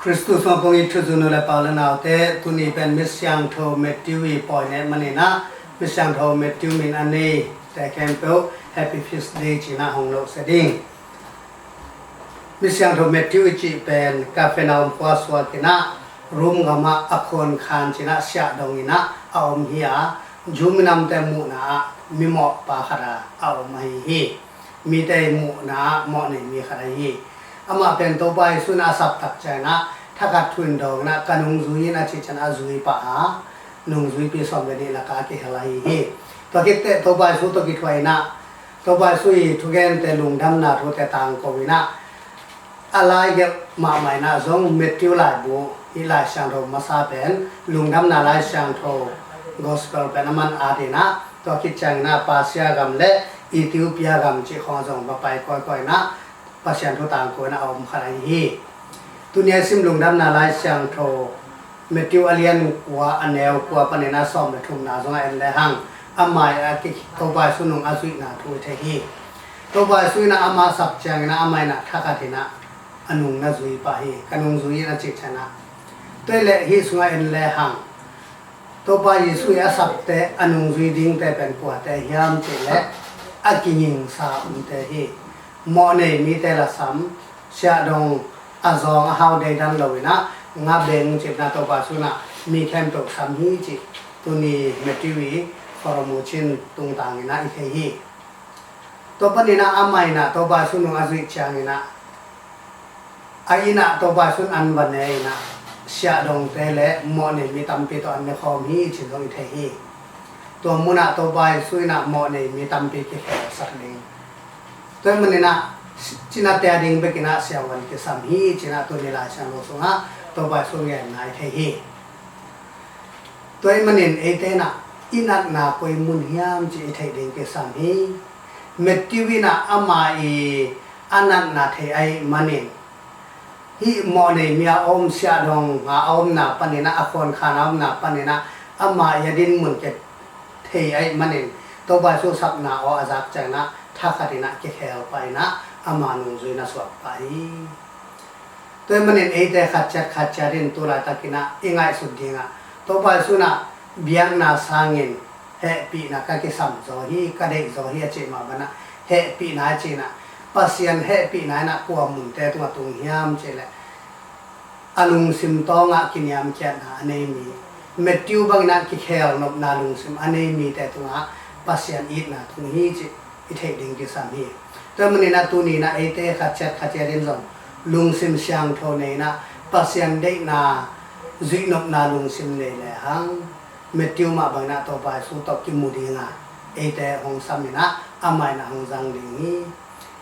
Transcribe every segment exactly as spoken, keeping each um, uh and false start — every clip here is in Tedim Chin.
Khristu sungah pong i thuzunu le pau le naute, tuni pen Misiangtho Matthew i pawi ne maninah, Misiangtho Matthew min a nei te khempeuh Happy Feast Day cinah hong lohsia ding. Misiangtho Matthew i cih pen Capernaum khua suakinah Rom gamah a khuankhan cinah siahdonginah a om hi a, Jew minamte muhna ah mimawhpa khat a a om ahi hi. Mite muhna ah mawhnei mi khat ahi hi. Amah pen Topa Jesu in a saptak cianginah thakhat thu in dawnginah ka nungzui in a cih cianginah a zui pah a, nungzuipi sawm le nih lakah a kihel ahi hi. Tua khit teh Topa Jesu tawh kithuah inah Topa Jesu i thugente lungdamna thute tangko inah a laigelh mahmah inah zong Matthew laibu i Lai Siangtho masa pen lungdamna Lai Siangtho Gospel pen a man at inah tua khit cianginah Persia gam le Ethiopia gam cih khawng zong va pai kawikawi inah Pasian thu tangko inah a om khat ahi hi. Tuni a sim lungdamna Lai Siangtho Matthew a lian kua a neu kua paninah sawm le thumna zong a en lehang amah a ki Topa Jesu nung a zuihna thu i thei hi. Topa Jesu inah ama sap cianginah amah inah thakhat inah a nung na zui pah hi, ka nungzui in a cih cianginah. Tua hi leh hih sungah en lehang Topa Jesu i a sapte a nungzui dingte pen kuate hiam cih leh a kingingsa umte hi. Mawhnei mite la sam, siahdong a zawng a hau deidan lo inah nga beng cihna Topa Jesu inah mi khempeuh sam hi cih tuni Matthew i Foromu cin tungtang inah i thei hi. Tua paninah amah inah Topa Jesu nung a zuih cianginah a innah Topa Jesu in an va ne inah siahdongte le mawhnei mi tampi tawh an ne khawm hi cih zong i thei hi. Tua munah Topa Jesu inah mawhnei mi tampi kikhelsak ding, tua hi maninah cinate a ding bekinah siavuan kisam hi cinah tuni Lai Siangtho sungah Topa Jesu ngenna i thei hi. Tua hi manin eite inah i natna koi mun hiam cih i theih ding kisam hi. Matthew inah ama i a natna thei ahih manin hih mawhnei mi a om, siahdong a omna paninah a khuankhan a omna paninah ama i a dinmun kithei ahih manin Topa Jesu sapna aw a zak cianginah thakhat inah kikhel pah inah ama nungzui na suak pah hi. Tua hi manin eite khat ciat khat ciat in tu laitakinah i ngaihsut dingah Topa Jesu inah biakna sangin hehpihna ka kisam zaw hi, ka deih zaw hi a cih mah banah hehpihna a cihnah Pasian hehpihna inah kua munte tungah tung hiam cih leh a lungsim tawngah kiniamkhiatna a nei mi, Matthew banginah kikhel nopna lungsim a nei mite tungah Pasian itna tung hi cih i theih ding kisam hi. Tua maninah tuninah eite khat ciat khat ciat in zong lungsim siangtho nei inah Pasian deihna zuihnopna lungsim nei lehang Matthew mah banginah Topa Jesu tawh kimu dinga eite hong sam inah amah inah hong zang ding hi.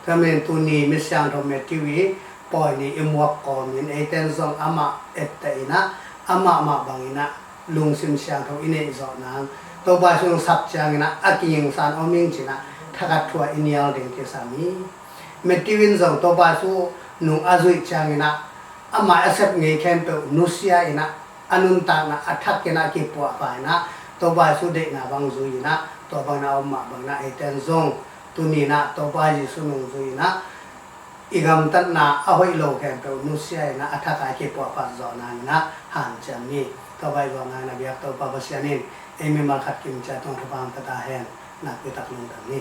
Tua manin tuni Misiangtho Matthew i pawi ni i muak kawmin eite in zong amah etteh inah amah mah banginah lungsim siangtho i neih zawh nang, Topa Jesu nung sap cianginah a kingingsa in om ing cinah thakhat thu ah i nial ding kisam hi. Matthew in zong Topa Jesu nung a zuih cianginah amah a sep ngei khempeuh nusia inah a nuntakna a thak inah kipuahpha inah Topa Jesu deihna bang zui inah tua banginah a om mah banginah eite in zong tuninah Topa Jesu nung zui inah i gamtatna a hoih lo khempeuh nusia inah a thak a kipuahphat zawh nang inah hanciam ni. Tua bang i zawh nang inah biak Topa Pasian in ei mimal khat kimcia tungah thupha hong pia ta hen. Nakpi tak lungdam ni.